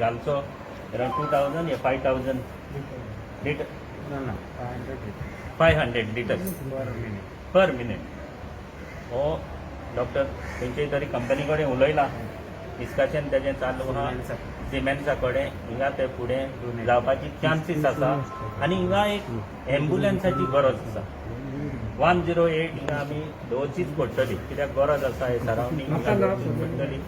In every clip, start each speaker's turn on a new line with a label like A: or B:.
A: घालचो अरावंड 2,000 या 5,000 litre.
B: ना ना, 500.
A: 500 litres
B: per minute.
A: Per minute. हो डॉक्टर खंयचे तरी कंपनी कडेन उलयला, डिस्कशन तेजें चालू आहा. सिमेंट्सा कडेन हिंगा ते फुडें जावपाची चान्सीस आसा आनी हिंगा एक एम्बुलन्साची गरज आसा. 108 हिंगा आमी दवरचीच पडटली, कित्याक गरज आसा. हे सरावंडींग हिंगा दवरचीच पडटली.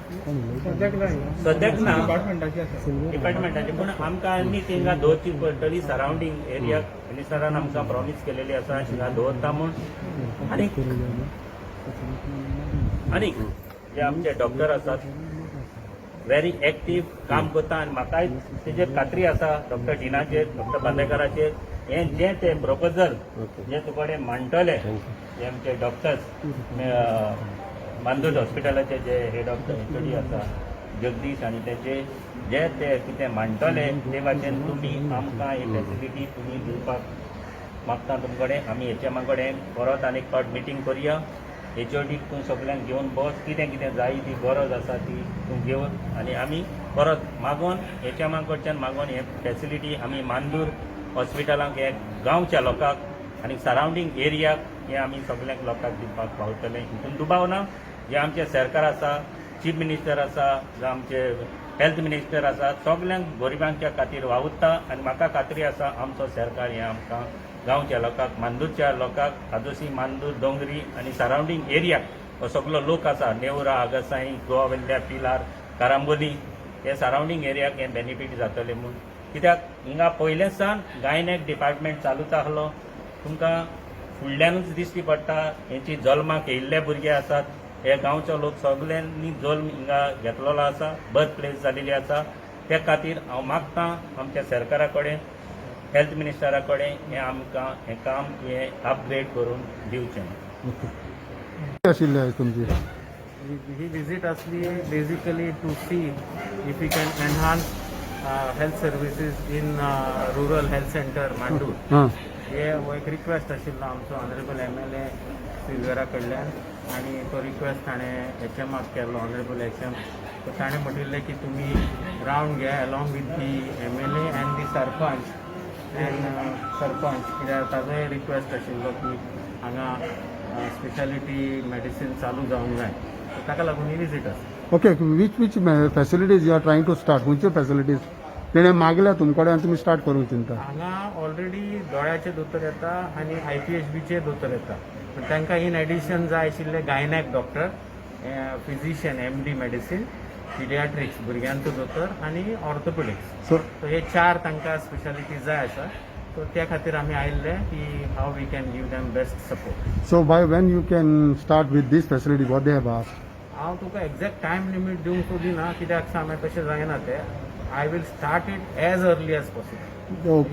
C: सद्याक ना.
A: सद्याक ना.
C: डिपार्टमेंटाची आसा.
A: डिपार्टमेंटाची, पूण आमकां आनी तिंगा दवरची पडटली सरावंडींग एरियाक. मिनिस्टरान आमकां प्रॉमीस केलेली आसा हिंगा दवरता म्हूण. आनी आनी जे आमचे डॉक्टर आसात, व्हेरी एक्टीव काम करता आनी म्हाकाय तेजेर खात्री आसा, डॉक्टर डिनाचेर, डॉक्टर बांदेकाराचेर, हें जें ते प्रपोजल जे तुकडे मांडटले, जे आमचे डॉक्टर्स, मांदूर हॉस्पिटलाचे जे हे डॉक्टर एचओडी आसा जगदीश, आनी तेजे जे ते कितें मांडटले ते भाशेन तुमी आमकां ही फेसिलिटी तुमी दिवपाक मागता तुमकडे. आमी एचएमा कडेन परत आनी एक फावट मिटींग करुया. एचओडीक तूं सगल्यांक घेवन बस, कितें कितें जाय ती गरज आसा ती तूं घेवन आनी आमी परत मागोन, एचएमा कडच्यान मागोन हे फेसिलिटी आमी मांदूर हॉस्पिटलांक, हे गांवच्या लोकांक आनी सरावंडींग एरियाक हे आमी सगल्यांक लोकांक दिवपाक पावतले हितून दुबाव ना. जे आमचे सरकार आसा, चीफ मिनिस्टर आसा, जावं आमचे हेल्थ मिनिस्टर आसा, सगल्यांक गरिबांच्या खातीर वावुरता आनी म्हाका खात्री आसा, आमचो सरकार हें आमकां गांवच्या लोकांक, मांदूरच्या लोकांक, आदोसी, मांदूर, दोंगरी आनी सरावंडींग एरियाक हो सगलो लोक आसा, नेवरा, आगसाई, गोवा वेल्ल्या, पिलार, कारांबोली, हे सरावंडींग एरियाक हें बेनिफीट जातलें म्हूण. कित्याक हिंगा पयलेच सावन गायनॅक डिपार्टमेंट चालूच आहलो. तुमकां फुडल्यानूच दिश्टी पडटा, हेची जल्माक येयल्ले भुरगे आसात. हे गांवचो लोक सगल्यांनी जल्म हिंगा घेतलेलो आसा, बर्थ प्लेस जालेली आसा. त्या खातीर हांव मागतां आमच्या सरकारा कडेन, हेल्थ मिनिस्टरा कडेन, हें आमकां हें काम हें अपग्रेड करून दिवचें.
D: आशिल्ली आयज तुमची?
B: ही विजीट असली basically to see if you can enhance health services in rural health center Mandur. हे हो एक रिक्वेस्ट आशिल्लो आमचो ऑनरेबल एमएलए सिल्वेरा कडल्यान आनी तो रिक्वेस्ट ताणें एचएमाक केल्लो, ऑनरेबल एचएम. ताणें म्हटिल्लें की तुमी रावंड घे along with the MLA and the sarpanch and sarpanch, कित्याक ताजोय रिक्वेस्ट आशिल्लो की हांगा स्पेशालिटी मेडिसीन चालू जावंक जाय. सो ताका लागून ही विजीट आसा.
D: Okay, which facilities you are trying to start? खंयच्यो फॅसिलिटीज तेणें मागल्या तुमकडे आनी तुमी स्टार्ट करूंक चिंता?
B: हांगा ऑलरेडी दोळ्याचे दोतोर येता आनी आयपीएचबीचे दोतोर येता, पूण तांकां इन एडिशन जाय आशिल्ले gynaec doctor, physician, MD medicine, pediatrics, भुरग्यांचो दोतोर आनी ऑर्थोपेडिक्स.
D: सो
B: सो हे चार तांकां स्पेशालिटी जाय आसा. सो त्या खातीर आमी आयिल्ले की how we can give them best support.
D: So by when you can start with this facility what they have asked?
B: हांव तुका एग्जॅक्ट टायम लिमीट दिवंक सोदिना, कित्याक सांग, तशें जायना तें. I will start it as early as possible.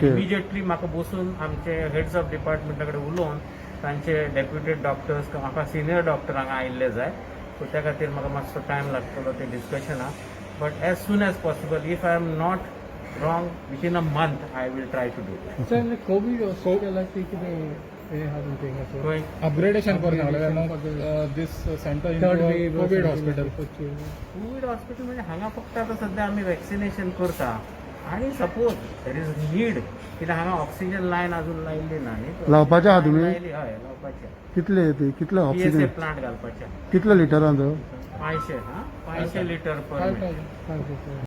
B: Immediately म्हाका बसून आमचे हेड्स ऑफ डिपार्टमेंटा कडेन उलोवन, तांचे डेप्युटेड डॉक्टर्स, म्हाका सिनियर डॉक्टर हांगा आयिल्ले जाय. सो त्या खातीर म्हाका मातसो टायम लागतलो ते डिस्कशनाक, but as soon as possible, if I am not wrong, within a month I will try to do.
C: Sir, Covid हॉस्पिटलाची कितें हें आहा तुमचें हांगासर?
B: खंय?
E: अपग्रेडेशन करून सांगलें, this center
C: third wave
E: Covid hospital.
B: Covid hospital म्हणजे हांगा फक्त आतां सद्या आमी वॅक्सिनेशन करता आनी सपोज there is need, कित्याक हांगा ऑक्सिजन लायन अजून लायिल्ली ना न्ही.
D: लावपाचें आहा तुमी?
B: लायली, हय, लावपाचें.
D: कितले ती, कितले
B: पीएसए
D: ऑक्सिजन?
B: प्लांट घालपाचें.
D: कितले लिटरांचो?
B: 500, हा, 500 लिटर पर मिनिट.
C: 5,000.